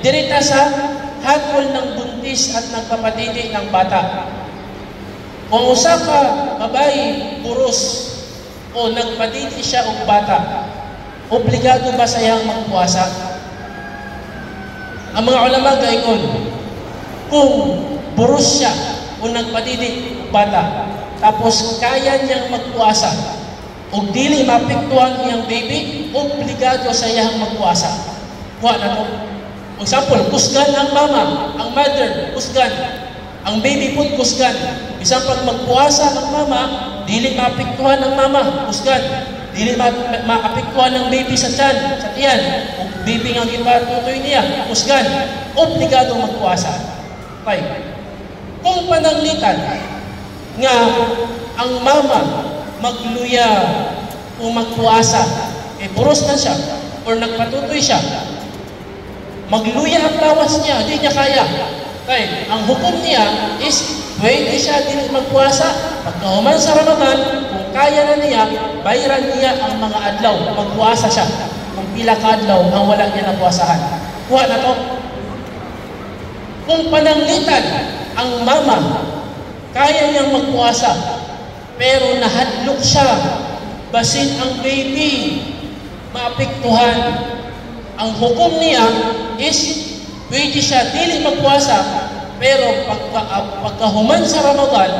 Diri ta sa hatol ng buntis at nagpapadidi ng bata. Kung usa ka babae buros o nagpadidi siya og bata, obligado ba sa iyang magpuasa? Ang mga ulama gaingon, kung buros siya o nagpadidi og bata, tapos kaya niyang magpuasa, ug dili maapektuhan iyang baby, obligado sa iyang magpuasa. Kuha na to. Example, kusgan ang mama, ang mother, kusgan. Ang baby pud kusgan. Bisan pag magpuasa ang mama, dili maapektuhan ang mama, kusgan. Dili maapektuhan ang baby sa tiyan, sa tiyan. Ug baby nga gipatutoy niya, kusgan. Obligado magpuasa. Okay. Kung pananglitan nga ang mama magluya o magpuasa, eh buros na siya or nagpatutoy siya, magluya ang lawas niya, di niya kaya. Okay, ang hukom niya is pwede siya dili magpuasa. Pagkahuman sa Ramadan, kung kaya na niya, bayaran niya ang mga adlaw, magpuasa siya. Kung pila ka adlaw ang wala niya napuasahan. Kuha na to. Kung pananglitan ang mama, kaya niyang magpuasa, pero nahadlok siya, basin ang baby, maapektuhan. Ang hukom niya is pwede siya dili magpuasa, pero pagkahuman sa Ramadan,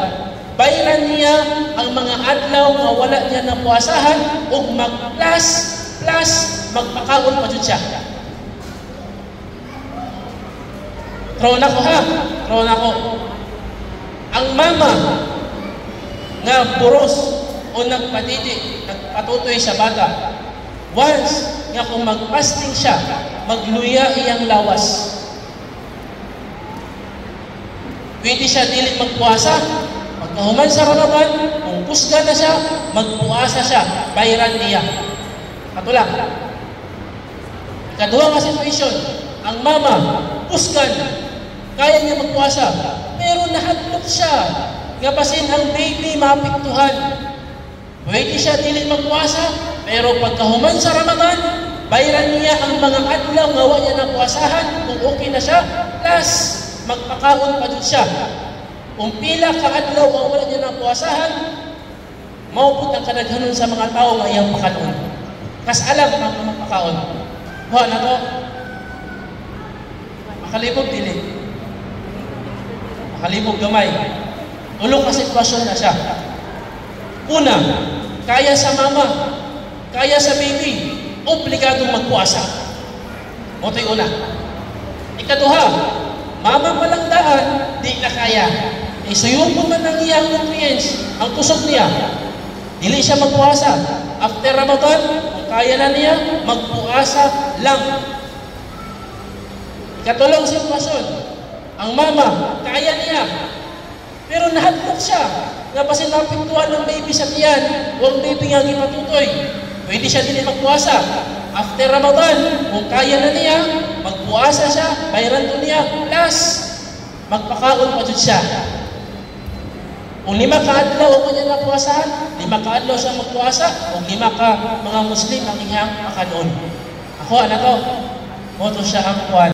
bayaran niya ang mga adlaw nga wala niya napuasahan ug mag-plus plus magpakaon pa jud siya. Traw na ko ha, traw na ko. Ang mama nga buros o nagpadidi, nagpatutoy sa bata, once nga kung magfasting siya, magluya iyang lawas. Pwede siya dili magpuasa. Pagkahuman sa Ramadan, kung kusga na siya, magpuasa siya, bayaran niya. Katulak. Ikaduha nga situation, ang mama, kusgan, kaya niya magpuasa, pero nahadlok siya, nga basin ang baby maapektuhan. Pwede siya dili magpuasa, pero pagkahuman sa Ramadan, bayaran niya ang mga adlaw nga wa niya napuasahan, kung okay na siya, plus magpakaon pa jud siya. Kung pila ka adlaw ang wala niya napuasahan, mao pud ang kadaghanon sa mga tao nga iyang pakanon. Kas alam ang magpakaon. Kuha na to. Makalibog dili. Makalibog gamay. Tulo ka sitwasyon na siya. Una, kaya sa mama, kaya sa baby, obligadong magpuasa. Moto'y una. Ikaduha, mama pa lang daan, di na kaya. Isuyupo man ang iyang nutrients, ang kusog niya. Dili siya magpuasa. After Ramadan, kung kaya na niya, magpuasa lang. Ikatulong sitwasyon, ang mama, kaya niya. Pero nahadlok siya. Nga basin napiktuhan ng baby sa tiyan, o ang baby nga gipatutoy. Pwede siya dili magpuasa. After Ramadan, kung kaya na niya, magpuasa siya, bayaran to niya, plus, magpakaon pa jud siya. Kung 5 ka adlaw ang kanya napuasahan, 5 ka adlaw siya magpuasa, o 5 ka mga Muslim ang iyang pakanon. Ako, ano to? Moto siya ang kuwan.